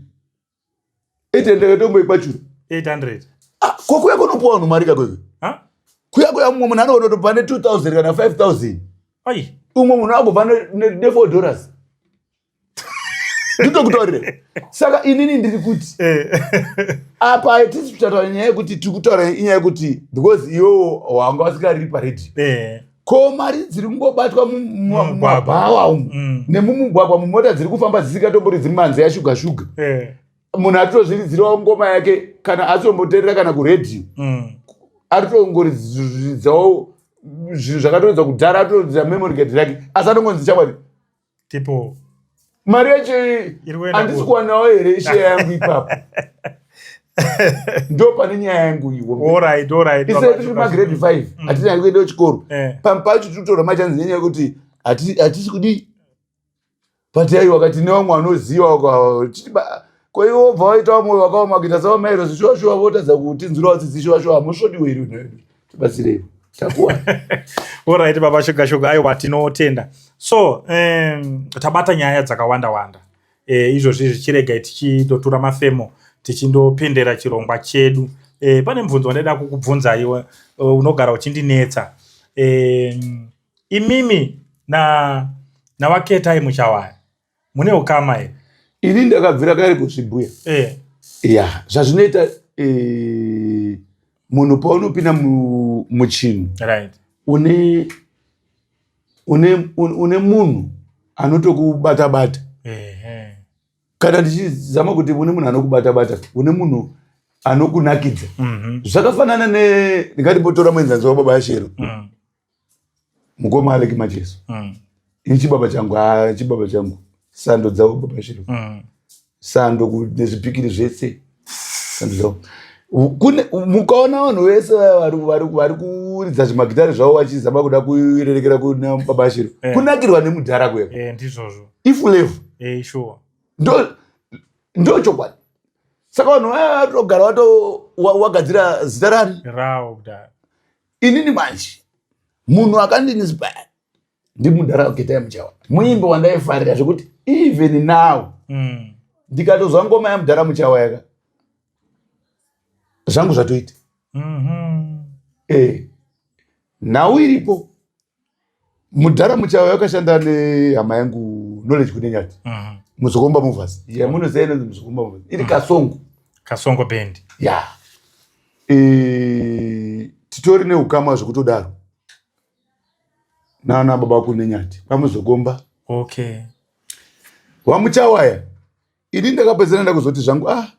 800 ndakatomboikwachura. 800? Ah, ko kuya kunopiwa vanhu mari kakwekwe? Ha? Kuya kuya mumwe munhu anoona kutobva ne2000 kana 5000. Ai. Umwe munhu agobva ne$4. Nditokutaurira. Saka inini ndiri kuti apa hatisi kutaura nyaya yekuti, tiri kutaura inyaya yekuti because iwewo wanga wasingariri paredhiyo. Ko mari dziri kungobatwa Mumugwagwa. mumabhawa umu nemumugwagwa, mumota dziri kufamba dzisingatomboridzi manzi yashuga shuga, munhu atozviridzirawo ngoma yake kana atomboteerera kana kuredhiyo, atongoridzidzawo zvinhu zvakatoridza kudhara, atoridza memory card rake, asi anongonzi chamwari Tipo mari yacho iri kuenda handisi kuwanawo here share yangu ipapo? Ndo pane nyaya yangu iwo. Alright. Ise tiri magrade 5, hatina kuenda kuchikoro. Pamwe pacho tiri kutora machanzi nenyaya yekuti hatisi kudii, but aiwa, kati nevamwe vanoziva ko iwo wobva waita vamwe vakaoma kuita savamairosi, shuwa shuwa votadza kutinzwirawo tsitsi. Shuwa shuwa hamusvodiwe iri nedu, tibatsireiwo, takuwa. Alright, Baba Shuga Shuga, aiwa, tinotenda. So tabata nyaya dzakawanda wanda. Izvozvi zvichirega tichindotura mafemo, tichindopendera chirongwa chedu. Pane mubvunzo wandaida kukubvunza iwe, unogara uchindinetsa. Imimi na navaKetai Muchawaya mune ukama here? Ini ndakabvira kare kuzvibhuya. Ya, zvazvinoita, munhu paunopinda muchinhu, une munhu anotokubata bata. Kana ndichizama kuti une munhu anokubata bata, une munhu anokunakidza. Zvakafanana ne, ndingatimbotora muenzaniso wababa Ashero, mukoma Aleki Macheso. Ini chibaba changu, ha, chibaba changu, sando dzavo baba Ashero. Sando nezvipikiri zvese, sando dzavo. Kune mukaona vanhu vese vaya vari kuridza zvimagitari zvavo vachizama kuda kurerekera kuna baba Ashero, kunakirwa nemudhara kuya. Ndizvozvo. Iflavour. Sure. Ndo chokwadi. Saka vanhu vaya vatogara vato wagadzira zita rani? Rawo kudhara. Inini manje munhu akandinspire ndimudhara Ketai Muchawa, muimbi wandaifarira zvekuti even now ndikatozwa ngoma yamudhara Muchawa yaka zvangu zvatoita. Nhau iripo, mudhara Muchawa yakashanda nehama yangu Knowledge Kunenyati, Muzokomba Movers yamunoziva, inonzi Muzokomba Movers, iri Kasongo. Kasongo Band. Ya, titori neukama zvekutodaro nana baba Kunenyati kwaMuzokomba. WaMuchawaya, ini ndakapedzera ndakuzoti zvangu, ah,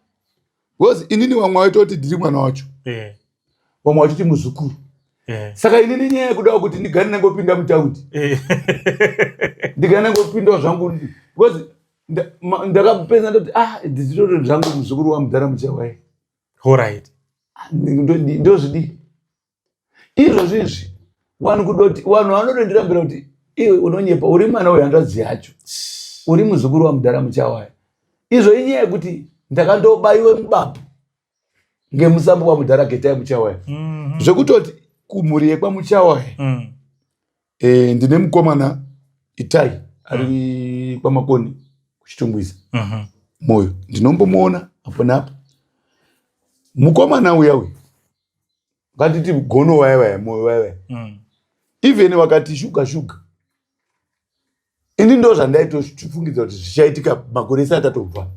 because inini vamwe vaitoti ndiri mwana wacho, vamwe vachiti muzukuru. Saka inini nyaya yekudawo kuti ndigare ndangopinda mutaundi, ndigare ndangopindawo zvangu, because ndakapedza ndoti, ah, ndichitori zvangu muzukuru wamudhara Muchawaya. Ndozvidi izvozvo izvi. Vanhu kudoti vanhu vanotondirambira kuti iwe unonyepa, uri mwana wehanzvadzi yacho, uri muzukuru wamudhara Muchawaya. Izvo inyaya yekuti ndakandobayiwe mubapu ngemusambo wamudhara Ketai Muchawaya. Zvekutoti kumhuri yekwaMuchawaya, ndine mukomana Itai ari kwaMakoni kuChitungwiza. Moyo ndinombomuona apo neapo. Mukomana uya uyu, ngatiti gono vaya vaya, Moyo vaya vaya, even vakati shuga shuga, ini ndo zvandaitofungidza kuti zvichaitika makore ese atatobva.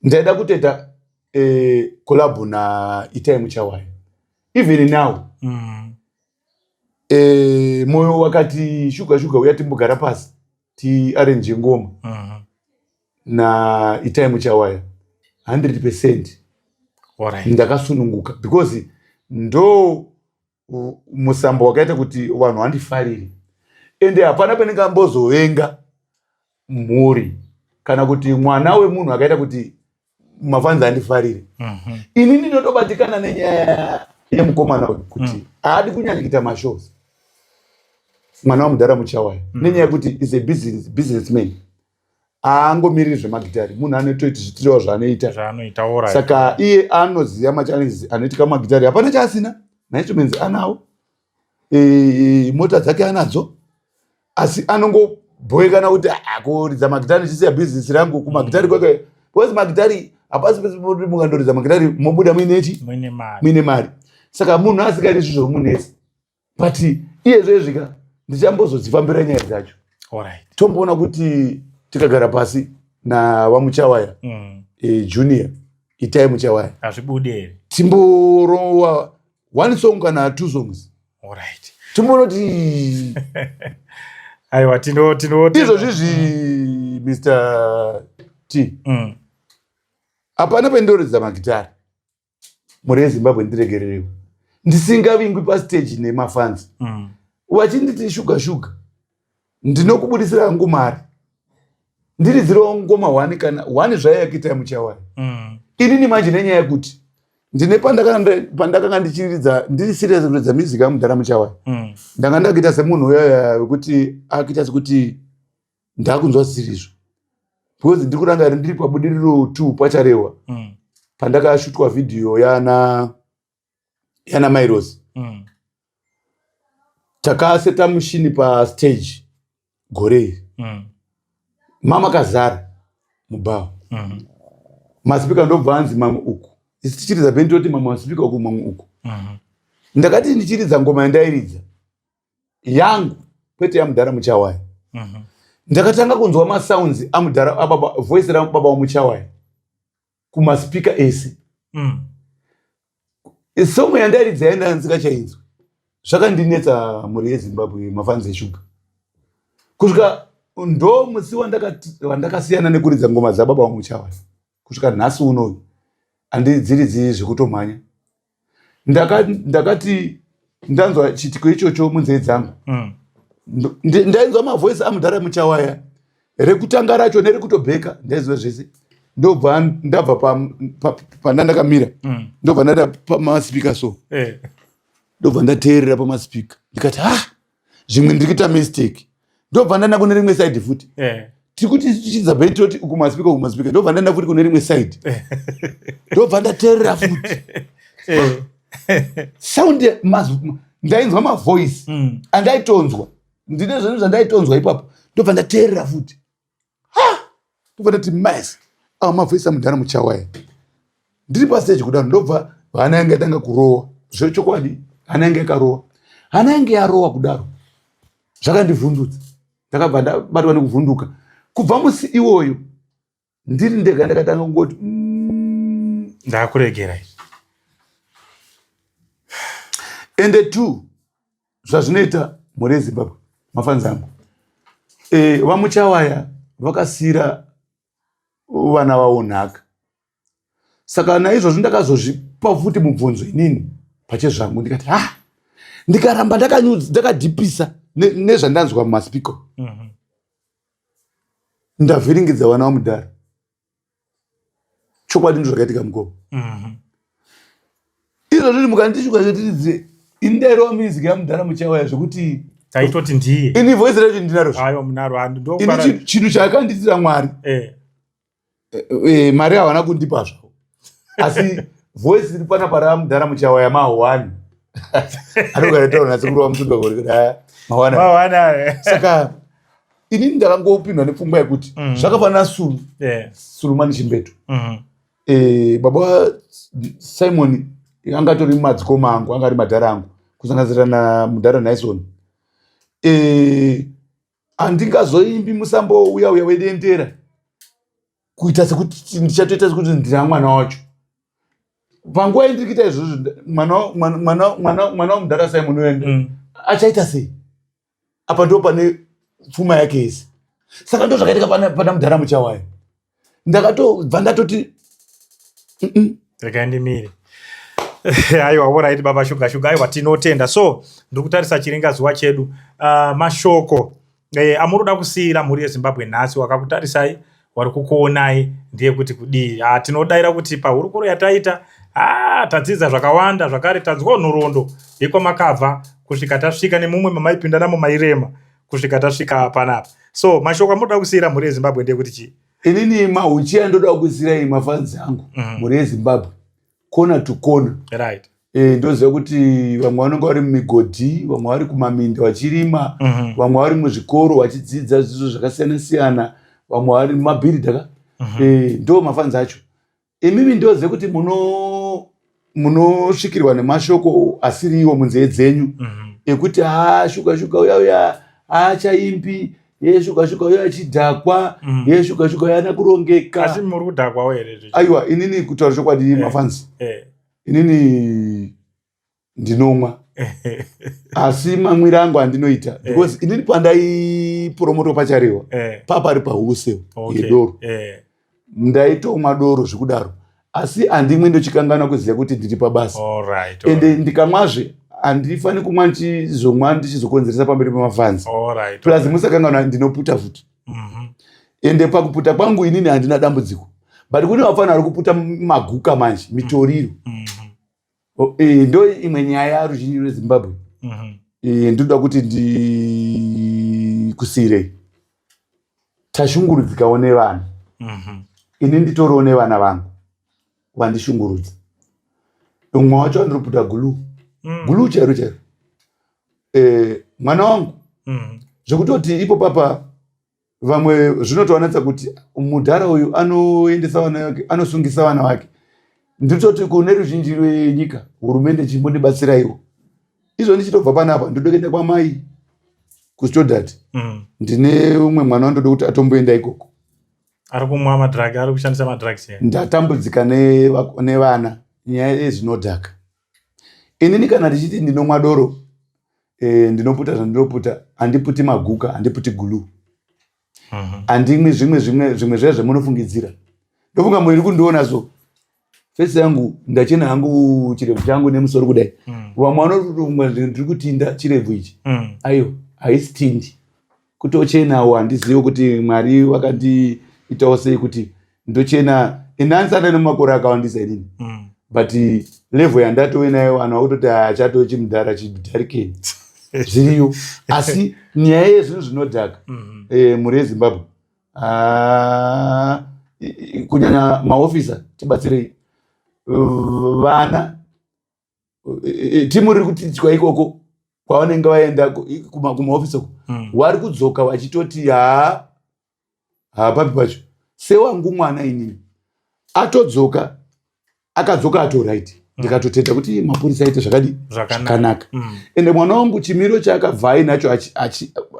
Ndaida kutoita collab naItai Muchawaya. Even now moyo wakati shuga shuga uya timbogara pasi tiarrange ngoma na Itai Muchawaya, 100% ndakasununguka because ndo musambo wakaita kuti vanhu vandifarire, ende hapana pandingambozovenga mhuri kana kuti mwana wemunhu akaita kuti mafans andifarire. Ini ndinotobatikana nenyaya yemukomana uyu kuti haadi kunyanya kuita mashows, mwana wamudhara Muchawaya, nenyaya yekuti is a businessman, haangomiriri zvemagitari, munhu anotoiti zvitiriwa zvaanoita. Zvaanoita, alright. Saka iye anoziva machallenges anoitika mumagitari. Hapana chaasina, mainstruments anawo, mota dzake anadzo, asi anongobhoekana kuti, "Ah, kuridza magitari ndichisiya bhizinesi rangu kumagitari kwake," because magitari hapasi pese pekuti mukandoridza magitari mobuda muine chi muine mari. Muine mari. Saka munhu asikaiti zvinhu zvomunetsa, but iye zvezvika ndichambozodzifambira nyaya dzacho. Tomboona kuti tikagara pasi navaMuchawaya junior Itai Muchawaya, hazvibude here? Timborowa one song kana two songs, timboona kuti Aiwa, tino izvozvizvi, Mr T, hapana pendoridza magitari, mhuri yeZimbabwe ndiregererewo, ndisingavingwi pastage nemafans vachinditi, "Shuga shuga, ndinokubudisira hangu mari, ndiridzirewo ngoma one kana one zvayo yakuitai Muchawaya." Inini manje nenyaya yekuti ndine pandakanga ndichiridza, ndiri serious kuridza music yamudhara Muchawaya, ndanga ndakuita semunhu uyoya wekuti akuita sekuti ndakunzwa zisirizvo, because ndiri kurangarira ndiri paBudiriro 2 pacharehwa, pandakashutwa vhidhiyo yana Mairos. Takaseta mushini pastage gore iri, mamakazara mubhawa, masipika ndobva anzi mamwe uku, isi tichiridza bhendi toti mamwe masipika uku, mamwe uku. Ndakati ndichiridza ngoma yandairidza yangu, kwete yamudhara Muchawaya, ndakatanga kunzwa masounds amudhara ababa, voice rababa waMuchawaya kumasipika ese. Song yandairidza yaenda ndisikachainzwa. Zvakandinetsa, mhuri yeZimbabwe, mafans eshuga, kusvika ndo musi wandakasiyana nekuridza ngoma dzababa waMuchawaya. Kusvika nhasi unoyu handidziridzi zvekutomhanya. Ndakati ndanzwa chiitiko ichocho munzee dzangu, ndainzwa mavoice amudhara Muchawaya, rekutanga racho nerekutobheka ndaiziva zvese. Ndobva ndabva pandandakamira, ndobva ndada pamasipika so, ndobva ndateerera pamasipika, ndikati, "Ha, zvimwe ndiri kuita mistake." Ndobva ndaenda kune rimwe side futi. Tiri kuti tichidza bhendi toti uku masipika, uku masipika. Ndobva ndaenda futi kune rimwe side, ndobva ndateerera futi sound ndainzwa mavoice andaitonzwa, ndine zvinhu zvandaitonzwa ipapo. Ndobva ndateerera futi, ha, ndobva ndati, "Mas awa mavoice amudhara Muchawaya." Ndiri pastage kudaro, ndobva hana yange yatanga kurowa zvechokwadi, hana yange yakarowa, hana yange yarowa kudaro, zvakandivhundutsa. Ndakabva ndabatwa nekuvhunduka. Kubva musi iwoyo ndiri ndega ndakatanga kungoti, Ndakuregera izvi. Ende two, zvazvinoita, mhuri yeZimbabwe, mafans angu, vaMuchawaya vakasiyira vana vavo nhaka. Saka naizvozvo ndakazozvipa futi mubvunzo inini pachezvangu, ndikati, "Ha, ndikaramba ndakadhipisa nezvandanzwa mumasipiko, ndavhiringidza vana vamudhara." Chokwadi ndo zvakaitika, mukoma. Izvozvi mukandishuka zvetiridze, ini ndairova music yamudhara Muchawaya zvekuti Taitoti ndiye. Ini voice racho ndinaro. Ayo, munaro. Ini chinhu chakandiitira Mwari, mari havana kundipa zvavo, asi voice iri panapa ramudhara Muchawaya mahwani anogara taura nasekuru vaMusunda gore, mahwana. Mahwana. Saka inini ndakangopindwa nepfungwa yekuti zvakafanana Sulu, Sulumani Chimbetu. Baba Simon angatori madzikoma angu, anga ari madhara angu, kusanganisira namudhara Nison. Handingazoimbi musambo uya uya wedendera kuita sekuti ndichatoita sekuti ndina mwana wacho. Panguva yendiri kuita izvozvo, mwana wamudhara Simon uya achaita sei? Apa ndo pane pfuma yake yese. Saka ndo zvakaitika pana mudhara Muchawayo. Ndakatobva ndatoti Regai ndimire. Aiwa, alright, Baba Shuga Shuga, aiwa, tinotenda. So ndiri kutarisa chiringazuva chedu. Mashoko amunoda kusiyira mhuri yeZimbabwe nhasi, wakakutarisai, wari kukuonai, ndeyekuti kudii? Ah, tinodayira kuti pahurukuro yataita, ah, tadzidza zvakawanda zvakare, tanzwawo nhoroondo yekwamakabva kusvika tasvika nemumwe mamaipinda namo mairema kusvika tasvika panapa. So mashoko amunoda kusiyira mhuri yeZimbabwe ndeyekuti chii? Inini mahuchi andoda kusirai mafans angu, mhuri yeZimbabwe, corner to corner. Ndoziva kuti vamwe vanonge vari mumigodhi, vamwe vari kumaminda vachirima, vamwe vari muzvikoro vachidzidza zvidzidzo zvakasiyana siyana, vamwe vari mumabhiridha ka. Ndo mafans acho. Imimi ndoziva kuti munosvikirwa nemashoko asiriwo munzeve dzenyu ekuti ha, Shuga Shuga uya uya haachaimbi, ye Shuga Shuga uya achidhakwa, ye Shuga Shuga uya ana kurongeka. Asi muri kudhakwawo here? Aiwa, inini kutaura chokwadi, mafans, inini ndinomwa, asi mamwiro angu andinoita, because inini pandaipromotwa pacharewa papari pawholesale yedoro, ndaitomwa doro zvekudaro, asi handimwe ndochikanganwa kuziva kuti ndiri pabasa. Ende ndikamwazve, handifani kumwa ndichizomwa ndichizokonzeresa pamberi pemafans. Plus musakanganwa ndinoputa futi. Ende pakuputa kwangu inini handina dambudziko, but kune vafana vari kuputa maguka manje, mitoriro. Ndo imwe nyaya ruzhinji rweZimbabwe. Ndinoda kuti ndikusiyirei, tashungurudzikawo nevana. Ini nditoriwo nevana vangu vandishungurudza. Umwe wacho andinoputa glue, glue chairo chairo. Mwana wangu, zvekutoti ipo papa vamwe zvinotovanetsa kuti mudhara uyu anoendesa vana vake, anosungisa vana vake. Nditoti kune ruzhinji rwenyika, hurumende chimbondibatsiraiwo. Izvo ndichitobva panapa, ndoda kuenda kwamai kuStodart. Ndine umwe mwana wandoda kuti atomboenda ikoko. Ari kumwa madrug, ari kushandisa madrugs here? Ndatambudzika nevana, nyaya yezvinodhaka. Inini kana ndichiti ndinomwa doro, ndinoputa zvandinoputa, handiputi maguka, handiputi glue, handimwi zvimwe zviya zvamunofungidzira. Ndofunga muri kundiona, so face yangu ndachena hangu, chirebvu changu nemusoro kudai. Vamwe vanotofunga ndiri kutinda chirebvu ichi. Aiwa, haisi tindi, kutochenawo. Handizivi kuti Mwari vakandiitawo sei kuti ndochena. Inansana nemakore akawandisa inini, but level yandatove nayo, vanhu vakutoti achatove chimudhara chidharikeni zviriyo. Asi nyaya yezvinhu zvinodhaka, mhuri yeZimbabwe, ah, kunyanya maofisa, tibatsirei vana. Timu riri kutiitwa ikoko kwavanenge vaenda kumaofisi uko, vari kudzoka vachitoti haa, hapapi pacho. Sewangu mwana inini atodzoka, akadzoka atoright. Ndikatotenda kuti mapurisa aite zvakadi zvakanaka. Ende mwana wangu chimiro chaakabva ainacho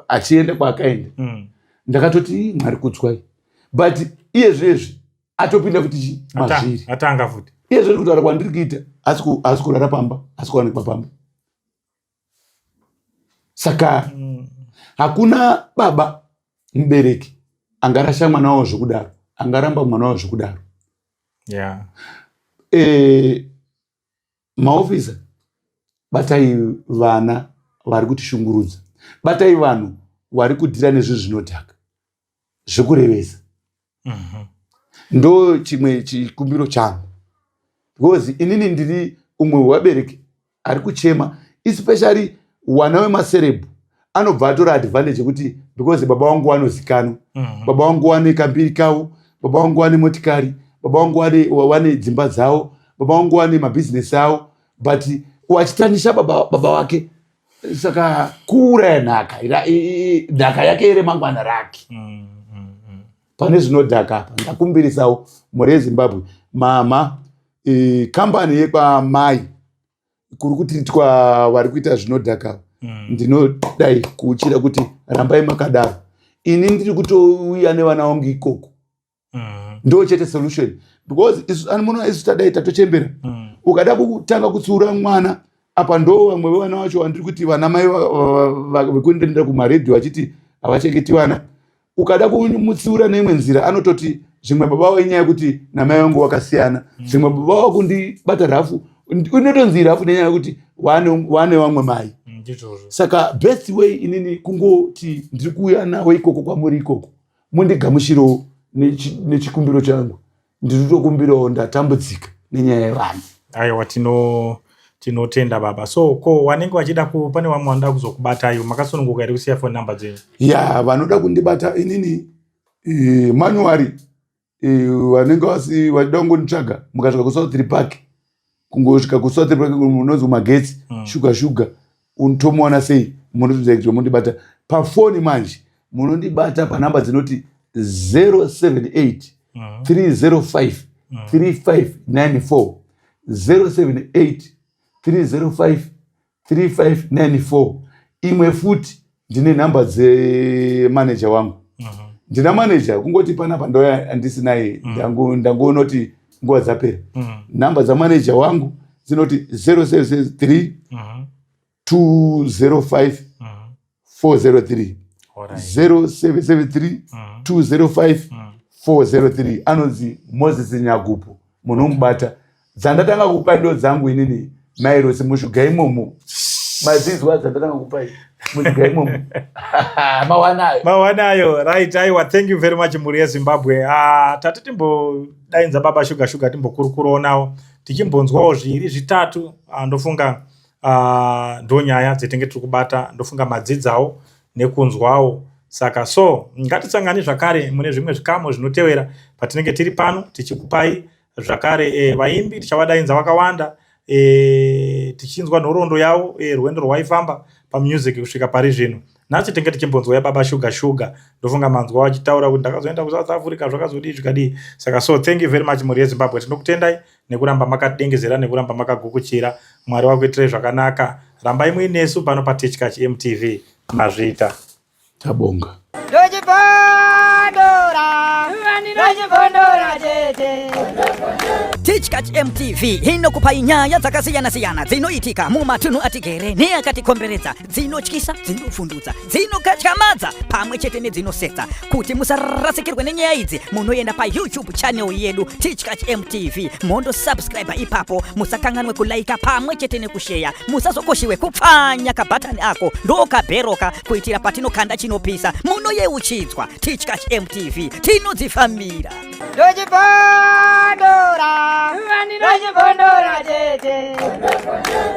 achienda kwaakaenda, ndakatoti Mwari kudzwai. But iye zvezvi atopinda kuti chi mazviri. Atanga futi. Iye zvezvi kutaura kwandiri kuita, asi kurara pamba, asi kuwanikwa pamba. Saka hakuna baba mubereki angarasha mwana wavo zvekudaro, angaramba mwana wavo zvekudaro. Maofisa, batai vana vari kutishungurudza, batai vanhu vari kudhira nezvinhu zvinodhaka zvekurevesa. Ndo chimwe chikumbiro changu, because inini ndiri umwe wevabereki ari kuchema, especially wana wemaserebhu anobva atora advantage yekuti because baba vangu vanozikanwa, baba vangu vane kambiri kavo, baba vangu vane motikari, baba vangu vane dzimba dzavo, baba vangu vane mabhizinesi avo, but wachitanisha baba wake. Saka kuuraya nhaka, nhaka yake yeremangwana rake pane zvinodhaka apa. Ndakumbirisawo mhuri yeZimbabwe, mama, kambani yekwamai kuri kutiitwa vari kuita zvinodhaka, ndinodai kuuchira kuti rambai makadaro. Ini ndiri kutouya nevana vangu ikoko. Ndo chete solution. Because isu munoona isu tadai tatochembera. Ukada kutanga kutsiura mwana apa, ndo vamwe vevana vacho vandiri kuti vana mai vekuenderera kumaredhiyo vachiti havachengeti vana. Ukada kumutsiura neimwe nzira, anototi zvimwe baba wavo, inyaya yekuti namai vangu vakasiyana, zvimwe baba vavo kundibata rafu, inotonzi rafu nenyaya yekuti wane vamwe mai. Ndizvozvo. Saka best way inini kungoti ndiri kuuya nawo ikoko kwamuri ikoko, mundigamuchirewo nechikumbiro changu. Ndiri kutokumbirawo, ndatambudzika nenyaya yevana. Aiwa, tinotenda baba. So ko wanenge vachida ku pane vamwe vanoda kuzokubatai, makasununguka here kusiya phone number dzenyu? Ya, vanoda kundibata inini, manuari, vanenge vasi vachida kungonditsvaga, mukasvika kuSouth Park, kungosvika kuSouth Park munonzi kumagetsi, Shuga Shuga, tomuona sei, munotodzaidzwa mundibata pafoni. Manje munondibata panhamba dzinoti 078 305 3594, 078 305 3594. Imwe futi, ndine nhamba dzemaneja wangu. Ndina maneja, kungoti panapa ndoya handisinaye, ndangoona kuti nguva dzapera. Nhamba dzamaneja wangu dzinoti 0773 205 403. 0773 205 403, anonzi Moses Nyagupo, munomubata. Dzandatanga kupa ndo dzangu inini, mairosi mushuga imomo, mazizwa dzandatanga kupai mushuga imomo, mawanayo. Mawanayo, right. Aiwa, thank you very much, mhuri yeZimbabwe. Tati timbodainza baba Shuga Shuga, timbokurukurawo nawo, tichimbonzwawo zviri zvitatu. Ndofunga ndo nyaya dzetenge tiri kubata. Ndofunga madzidzawo nekunzwawo. Saka so ngatisangane zvakare mune zvimwe zvikamu zvinotevera patinenge tiri pano tichikupai zvakare vaimbi. Tichavadainza vakawanda, tichinzwa nhoroondo yavo, rwendo rwaifamba pamusic kusvika pari zvino. Nhasi tinge tichimbonzwa yababa Shuga Shuga. Ndofunga manzwa vachitaura kuti ndakazoenda kuSouth Africa, zvakazodii, zvikadii. Saka so thank you very much, mhuri yeZimbabwe. Tinokutendai nekuramba makadengezera, nekuramba makagukuchira. Mwari wakuitirai zvakanaka. Rambai muinesu pano paTichkach MTV. Mazviita. Tabonga. Ndochibondora, ndochibondora tete. Tichkach MTV inokupai nyaya dzakasiyana-siyana dzinoitika mumatunhu atigere neakatikomberedza, dzinotyisa, dzinovhundutsa, dzinokatyamadza pamwe chete nedzinosetsa. Kuti musarasikirwe nenyaya idzi, munoenda paYouTube channel yedu, Tichkach MTV, mondosubscribe ipapo. Musakanganwe kulaika pamwe chete nekusheya. Musazokoshiwe kupfanya kabhatani ako, ndokabheroka, kuitira patinokanda chinopisa munoyeuchidzwa. Tichkach MTV, tinodzifambira. Ndochibondora, ndochibondora tete.